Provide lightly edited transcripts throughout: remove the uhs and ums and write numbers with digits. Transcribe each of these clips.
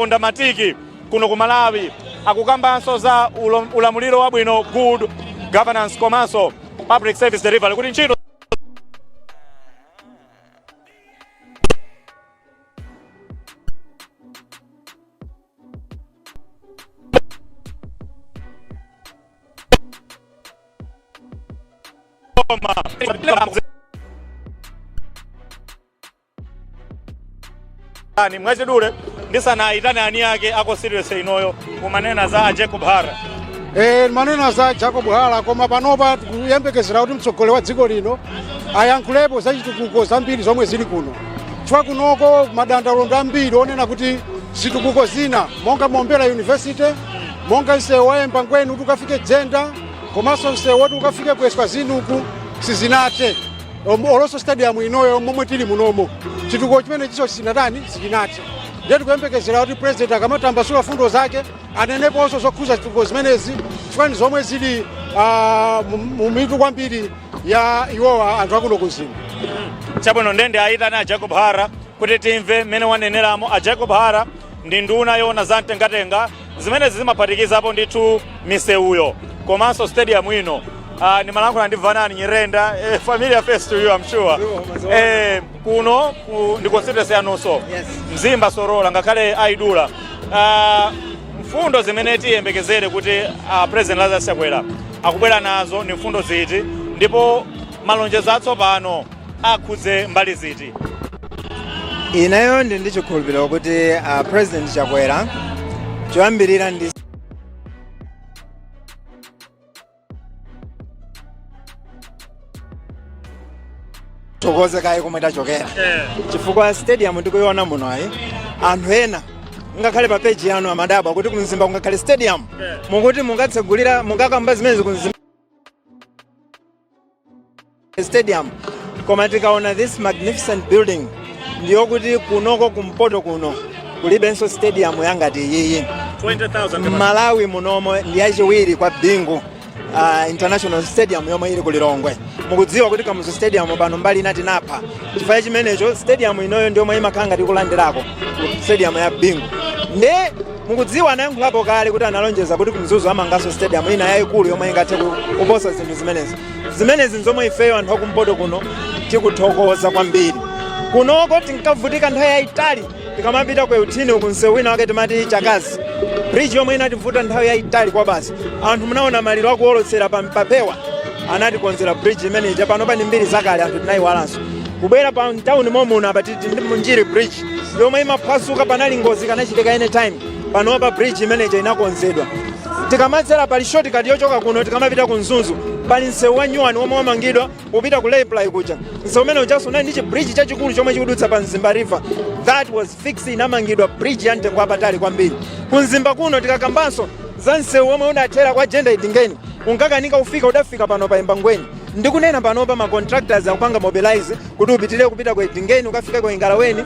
Aponda matiki kuno ku Malawi. Akukambanso za ulamuliro wabwino, good governance, komanso public service delivery, kuti ntchito Ani mwachidule, ndisanayitane ani ake a constituency inoyo, kumanena za a Jacob Hara. Manena za Jacob Hara, koma panopa tikuyembekezera kuti mtsogoleri wa dziko lino ayankhulepo za chitukuko zambiri zomwe zili kuno, chifukwa kunoko madandaulo ndi ambiri onena kuti zitukuko zina monga Mombera University, monga msewu wa Embangweni kuti ukafike Jenda, komanso msewu woti ukafike ku Eswazini uku, sizinathe. Olonso stadium inoyo momwe tili munomo, chitukuko chimene chiso sinatani, sichinathe. Ndiye tikuyembekezera kuti President akamatambasula fundo zake aneneponso zokhuza zitukuko zimenezi, chifukwa ndi zomwe zili mumitu kwambiri ya iwowa anthu akuno kuMzimba. Chabwino, ndende ayitane a Jacob Hara kuti timve mmene waneneramo. A Jacob Hara ndi nduna yoona za mtengatenga, zimenezi zimaphatikizapo ndithu misewuyo komanso stadium ino. Ndimalankhula ndi Vanani Nyirenda, familiar face to you, I'm sure. Kuno ndi constituency yanunso. Yes. Mzimba Sorola, ngakhale ayidula. Mfundo zimene tiyembekezere kuti President Lazarus Chakwera akubwera nazo ni mfundo ziti, ndipo malonjezo atsopano akhudze mbali ziti? Ineyo ndi chikhulupiriro kuti President Chakwera, choyambirira ndi thokoze kaye komwe tachokera, chifukwa stadium tikuiona muno ayi, anthu ena ngakhale pa page yanu amadabwa kuti kuMzimba kungakhale stadium, mukuti mungatsegulira, mungakamba zimenezi kuMzimba stadium. Koma tikaona this magnificent building, ndiyokuti kunoko kumpoto kuno kulibenso stadium yangati iyiyi. 20,000. Malawi munomo ndi yachiwiri kwa Bingu International Stadium yomwe ili ku Lilongwe. Mukudziwa kuti Kamuzu Stadium pano mbali ina tinapha chifukwa chimenecho. Stadium inoyo ndiyomwe imakhala ngati kulandirako ku stadium ya Bingu. Nde mukudziwa anayankhulapo kale kuti analonjeza kuti kuMzuzu amanganso stadium ina yayikulu yomwe ingathe kuposa zinthu zimenezi. Zimenezi nzomwe ifeyo anthu akumpoto kuno tikuthokoza kwambiri. Kunoko tinkavutika nthawi yayitali tikamapita ku Euthini uku, msewu wina wake timati Chakazi Bridge, yomwe inativuta nthawi yayitali kwa basi. Anthu munaona maliro akuwolotsera pa papewa. Anatikonzera bridge imene ija, pano pani mbiri zakale, anthu tinayiwalanso. Kubwera pa mtawuni momuno apa titi ndi Munjiri Bridge yomwe imaphwasuka, panali ngozi kanachitika anytime. Panopa bridge imeneja inakonzedwa. Tikamadzera pali shortcut yochoka kuno tikamapita ku Mzuzu, pali msewu wa nyuwani womwe wamangidwa upita ku Raiply kuja. Msewu umene ujaso unali ndi chibridge chachikulu chomwe chikudutsa pa Mzimba River. That was fixed, inamangidwa bridge ya mtengo wapatali kwambiri. Ku Mzimba kuno tikakambanso za msewu womwe udathera kwa Jenda Edingeni, unkakanika kufika, udafika pano pa Embangweni. Ndikunena panopa ma contractors akupanga mobilize kuti upitirire kupita ku Edingeni, ukafika ku Engalaweni,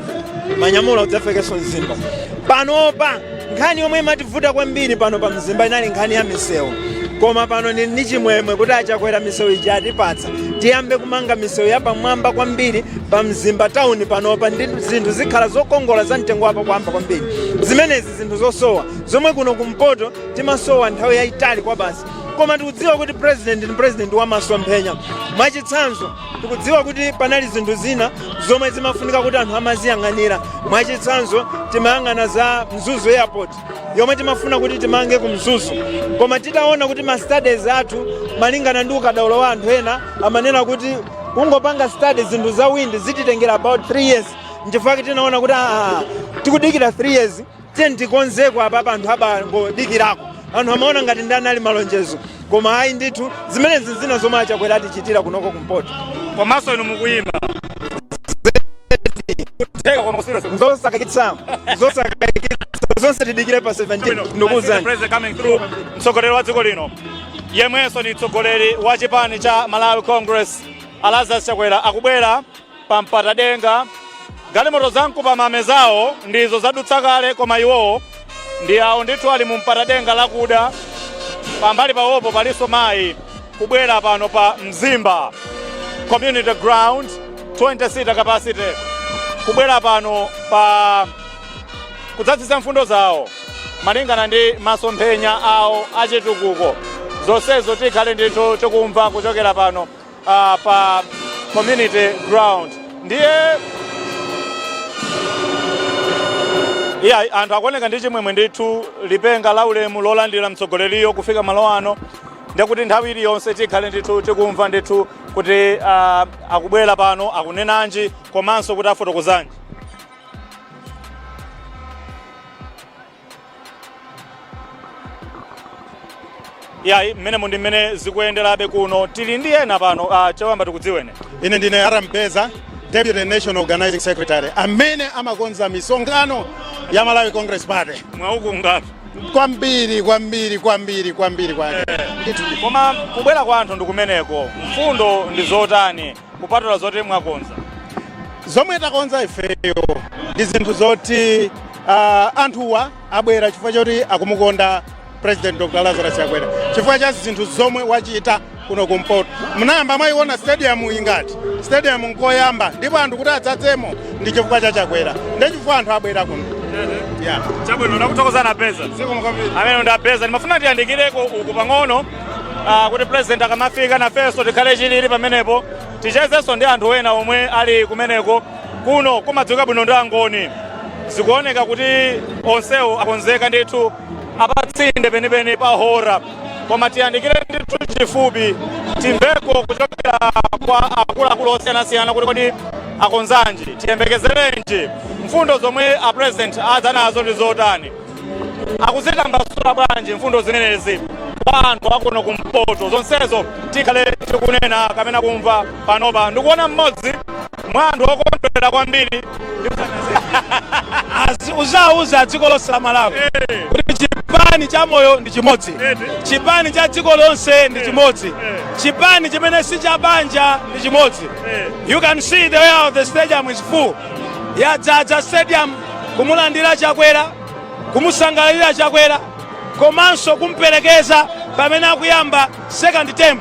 Manyamula, udzafekenso Mzimba. Panopa nkhani yomwe imativuta kwambiri pano pa Mzimba inali nkhani ya misewu, koma pano ndi chimwemwe kuti aChakwera misewu ija atipatsa. Tiyambe kumanga misewu yapamwamba kwambiri pa Mzimba town panopa, ndi zinthu zikhala zokongola za mtengo wapamwamba kwambiri. Zimenezi zinthu zosowa zomwe kuno kumpoto timasowa nthawi yayitali kwa basi, koma tikudziwa kuti President ndi President wamasomphenya. Mwachitsanzo, tikudziwa kuti panali zinthu zina zomwe zimafunika kuti anthu amaziyang'anira. Mwachitsanzo, timayang'ana za Mzuzu Airport yomwe timafuna kuti timange ku Mzuzu, koma titaona kuti ma studies athu, malingana ndi ukadaulo wa anthu ena, amanena kuti kungopanga study zinthu za wind zititengera about 3 years. Nchifukwa tinaona kuti tikudikira 3 years, tiye tikonzeko apa anthu abangodikirako. Anthu amaona ngati ndi anali malonjezo, koma ayi ndithu, zimenezi zina zomwe aChakwera atichitira kunoko kumpoto. Komanso inu mukuyima kutheka koma kusiriza. Nzosakayikitsa, nzosakayikitsa zonse, tidikire pa 17, ndikuwuzani. President coming through, mtsogoleri wa dziko lino yemwenso ni mtsogoleri wa chipani cha Malawi Congress, Lazarus Chakwera, akubwera pa mpatadenga. Galimoto zamkupamame zawo ndizo zadutsa kale, koma iwowo ndi awo ndithu ali mu mpatadenga lakuda. Pambali pawopo palinso mayi. Kubwera pano pa Mzimba Community Ground, 20 seater capacity, kubwera pano pa Kudzatsitsa mfundo zawo malingana ndi masomphenya awo achitukuko. Zonsezo tikhale ndithu tikumva kuchokera pano pa Community Ground. Ndiye iya, anthu akuoneka ndi chimwemwe ndithu. Lipenga la ulemu lolandira mtsogoleriyo kufika malo ano, ndekuti nthawi iliyonse tikhale ndithu tikumva ndithu kuti akubwera pano akunenanji, komanso kuti afotokozanji. Yayi, mmenemo ndi mmene zikuyenderabe kuno. Tili ndi ena pano. Choyamba tikudziwene. Ine ndine Aram Beza, Deputy National Organizing Secretary, amene amakonza misonkhano ya Malawi Congress Party. Mwaukungapi. Kwambiri, kwambiri, kwambiri, kwambiri kwake. Koma kubwera kwa anthu ndi kumeneko, mfundo ndi zotani kupatula zoti mwakonza? Zomwe takonza ifeyo ndi zinthu zoti anthuwa abwera chifukwa choti akumukonda President Dr Lazarus Chakwera chifukwa cha zinthu zomwe wachita kuno kumpoto. Munayamba mwayiona stadium ingati stadium? Nkoyamba, ndipo anthu kuti adzadzemo ndi chifukwa cha Chakwera, ndi chifukwa anthu abwera kuno, yeah. Chabwino, ndakuthokozani, Beza. Zikomo kwambiri. Amene ndapeza, ndimafuna tiyandikireko uku pang'ono kuti President akamafika nafenso tikhale chilili pamenepo, tichezenso ndi anthu ena omwe ali kumeneko. Kuno kumadziwika bwino ndi Angoni. Zikuoneka kuti onsewo akonzeka ndithu apatsinde penipeni pa hora, koma tiyandikire ndithu chifupi, timveko kuchokera kwa akuluakulu osiyanasiyana kuti kodi akonzanji, tiyembekezerenji, mfundo zomwe a President adza nazo ndi zotani, akuzitambasula bwanji mfundo zimenezi kwa anthu akuno kumpoto. Zonsezo tikhale tikunena kapena kumva panopa. Ndikuona mmodzi mwa anthu okondwera kwambiri. Uzauza dziko lonse la Malawi kuti chipani cha moyo ndi chimodzi, chipani cha dziko lonse ndi chimodzi, chipani chimene si cha banja ndi chimodzi. You can see the way of the stadium is full, yadzaza stadium kumulandira Chakwera, kumusangalalira Chakwera, komanso kumperekeza pamene akuyamba second term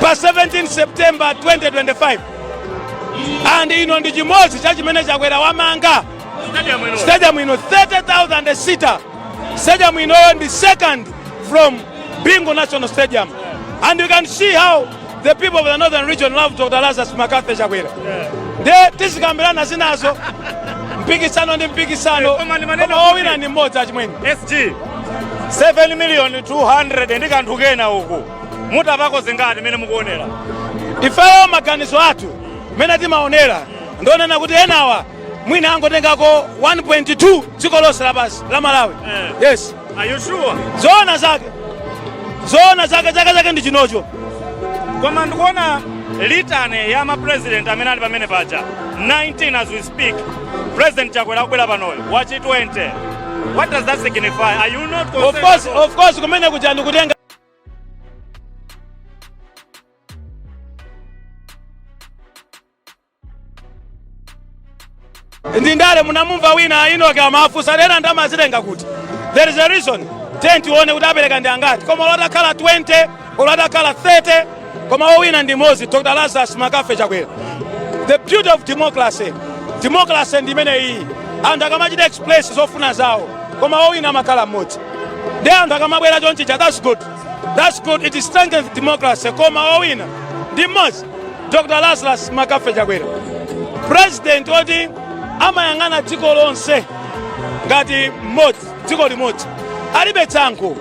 pa 17 September 2025. And ino ndi chimodzi cha chimene Chakwera wamanga. Stadium ino. Stadium ino, 30,000 seater stadium inoyo ndi second from Bingu National Stadium, and you can see how the people of the Northern Region love Dr Lazarus McCarthy Chakwera. Nde tizikambirana zinazo, mpikisano ndi mpikisano, Koma ndimanena koma owina ndi mmodzi, achimwene. SG, 7 million 200 ndi kanthu kena uku, mutapako zingati mene mukuonera? Ifeyo maganizo athu mene timaonera, ndionena kuti enawa mwina angotengako 1.2 dziko lonse lapasi la Malawi. Yes. Are you sure? Zoona zake, zoona zake, chaka chake ndi chinocho. Koma ndikuona litany ya mapresident amene ali pamene paja, 19 as we speak. President Chakwera akubwera panoyo wachi 20. What does that signify? Are you not Of concerned course. at all? Of course, kumene kuja ndikutenga ndi ndale. Munamumva wina Inoki amafunsa ena ndamazitenga kuti there is a reason. Tiye tione kuti apereka ndi angati, koma olotakhala 20, olotakhala 30, koma owina ndi mmodzi, Dr Lazarus McCarthy Chakwera. The beauty of democracy, democracy ndi imene iyi. Anthu akamachita express zofuna zawo, koma owina amakhala mmodzi. Ndi anthu akamabwera chonchicha, that's good, that's good, it strengthens democracy, koma owina ndi mmodzi, Dr Lazarus McCarthy Chakwera, president oti amayang'ana dziko lonse ngati mmodzi, dziko limodzi, alibe tsankho.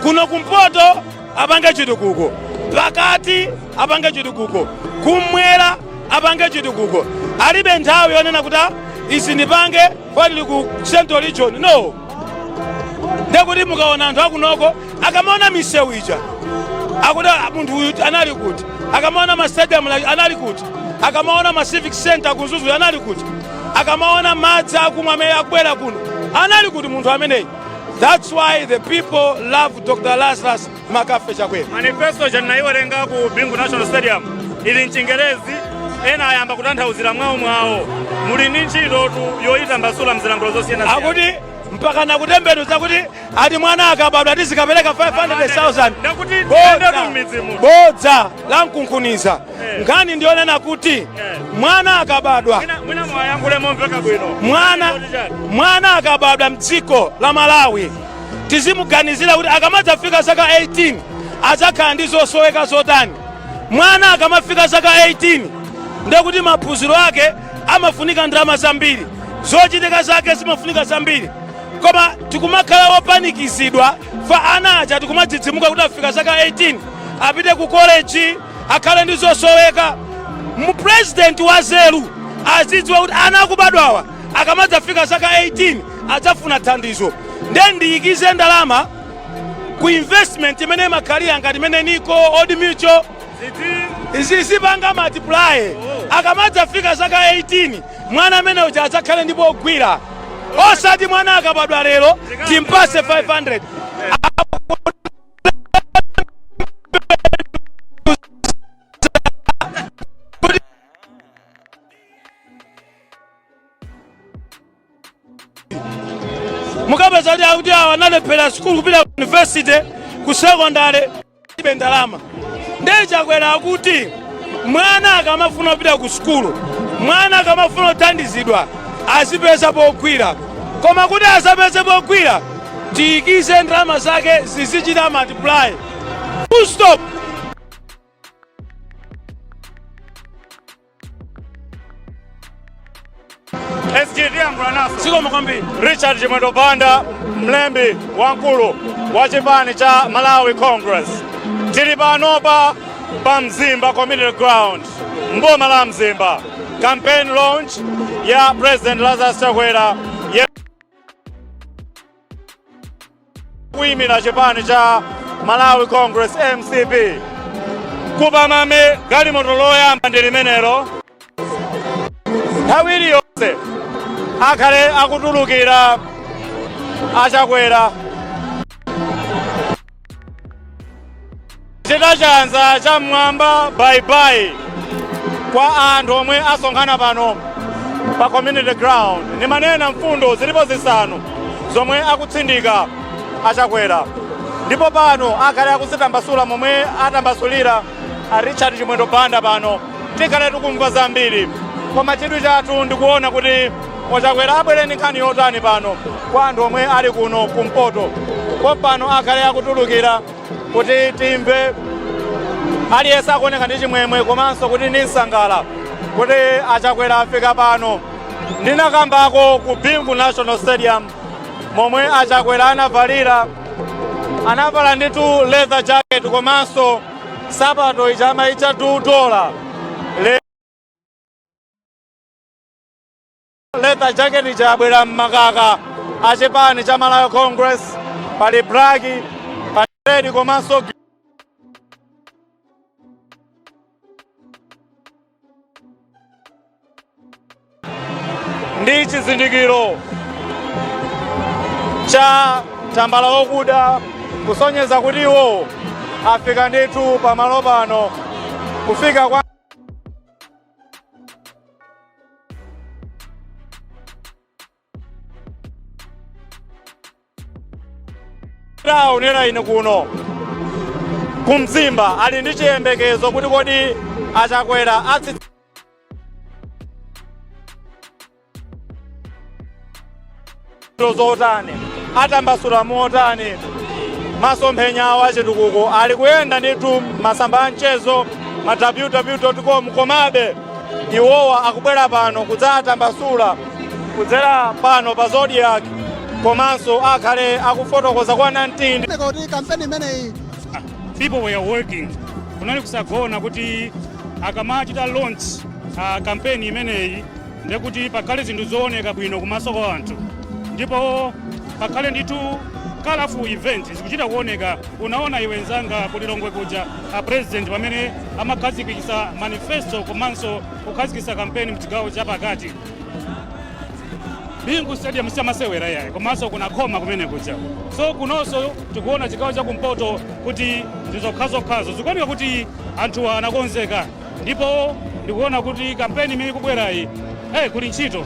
Kuno kumpoto apange chitukuko, pakati apange chitukuko, kumwera apange chitukuko. Alibe nthawi yonena kuti, "Ah, izi ndipange kwatili ku Central Region." No. Ndekuti mukaona anthu akunoko akamaona misewu ija akuti, "Ah, munthu uyu anali kuti?" Akamaona ma stadium anali kuti? Akamaona ma civic center ku Mzuzu anali kuti? Akamaona madzi akumwa amene akubwera kuno anali kuti munthu ameneyi? That's why the people love Dr Lazarus McCarthy Chakwera. Manifesto chanaiwerenga ku Bingu National Stadium, ili mchingerezi. Ena ayamba kutanthauzira mwawo mwawo. Muli ndi ntchito tu yoyitambasula mzilankhulo zosiyanasiyana. Akuti Mpaka nakutembenuza kuti ati mwana akabadwa tizikapereka 500,000. Ndakuti Bodza. ndiyendatu m'midzi muno. Bodza la mkunkhuniza. Nkhani ndionena kuti mwana akabadwa, Mwina mwayankhule momveka bwino. Mwana akabadwa mdziko la Malawi, tizimuganizira kuti akamadzafika zaka 18 adzakhala ndi zosoweka zotani. Mwana akamafika zaka 18, ndekuti maphunziro ake amafunika ndalama zambiri, zochitika zake zimafunika zambiri. Koma tikumakhala wopanikizidwa fa ana aja, tikumadzidzimuka kuti afika zaka 18, apite ku koleji, akhale ndi zosoweka. Mupurezidenti wa zeru azidziwa kuti ana akubadwawa akamadzafika zaka 18 adzafuna thandizo, nde ndiyikize ndalama ku investment imene imakhalira ngati imene NICO, Old Mutual, zizipanga multiply. Akamadzafika zaka 18, mwana amene uja adzakhale ndipo ogwira, osati mwana akabadwa lero timpase 500. Mukapeza kuti akuti awa analephera sukulu kupita ku university, ku secondary ibe ndalama. Ndiye Chakwera akuti mwana akamafuna kupita ku sukulu, mwana akamafuna kuthandizidwa, azipeza pogwira. Koma kuti azapeze pogwira, tiyikize ndalama zake zizichita multiply, full stop. SG, tiyankhula naso. Zikomo kwambiri. Richard Chimwendo Banda, mlembi wamkulu wa chipani cha Malawi Congress. Tili panopa pa Mzimba Community Ground, mboma la Mzimba, campaign launch ya President Lazarus Chakwera kuyimira chipani cha Malawi Congress, MCP. Kupamame galimoto loyamba ndi limenelo. Nthawi iliyonse akhale akutulukira aChakwera, chita chanza cha mmwamba, bye-bye kwa anthu omwe asonkhana pano pa community ground. Nimanena mfundo zilipo zisanu zomwe akutsindika aChakwera, ndipo pano akhale akuzitambasula momwe atambasulira a Richard Chimwendo Banda. Pano tikhale tikumva zambiri, koma chidwi chathu ndikuona kuti oChakwera abwere ndi nkhani yotani pano kwa anthu omwe ali kuno kumpoto. Pompano akhale akutulukira kuti timve. Aliyense akuoneka ndi chimwemwe komanso kuti ndi msangala kuti aChakwera afika pano. Ndinakambako ku Bingu National Stadium momwe aChakwera anavalira, anavala ndithu leather jacket komanso sapato ija amaitcha $2. Leather jacket ija yabwera mmakaka achipani cha Malawi Congress, pali black, pali red komanso ndi chizindikiro cha tambala wokuda, kusonyeza kuti iwo afika ndithu pamalo pano. Kufika kwa taonera ine kuno kumzimba, ali ndi chiyembekezo kuti kodi aChakwera atsi zotani, atambasula motani masomphenya awo achitukuko. Ali kuyenda ndithu masamba a mchezo, ma www.com, komabe iwowa akubwera pano kudzatambasula kudzera pano pa Zodiak, komanso akhale akufotokoza kwa 19. Kuti kampeni imeneyi People were working, kunali kusagona kuti akamachita launch campaign imeneyi, ndekuti pakhale zinthu zooneka bwino kumaso kwa anthu, ndipo pakhale ndithu colorful event zikuchita kuoneka. Unaona iwe nzanga kulilongwe kuja a president pamene amakhazikitsa manifesto komanso kukhazikitsa campaign mchigawo chapakati, Bingu Stadium sichamasewera yayi, komanso kuna khoma kumene kuja. So kunonso tikuona chigawo chakumpoto kuti ndizokhazokhazo zikuoneka kuti anthu anakonzeka, ndipo ndikuona kuti kampeni imene ikubwerayi, kuli ntchito.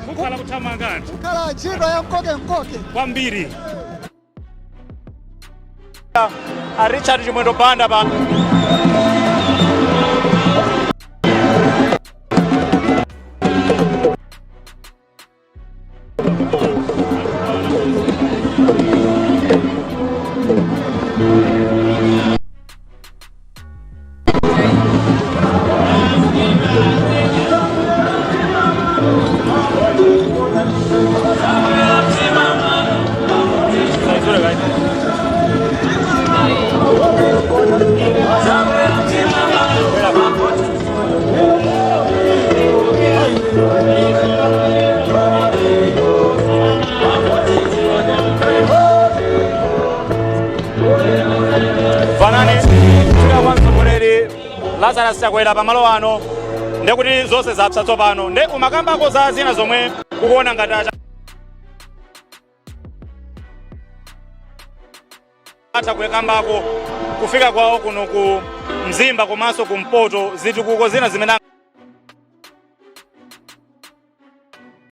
Kukhala kuthamanga anthu. Kukhala ntchito ya mkoke mkoke. Kwambiri. A Richard Chimwendo Banda pa Fanani kufika kwa mtsogoleri Lazarus Chakwera pamalo ano, ndekuti zonse zapsa tsopano. Nde umakambako za zina zomwe ukuona ngati atha kuyakambako kufika kwawo kuno ku Mzimba komanso kumpoto, zitukuko zina zimene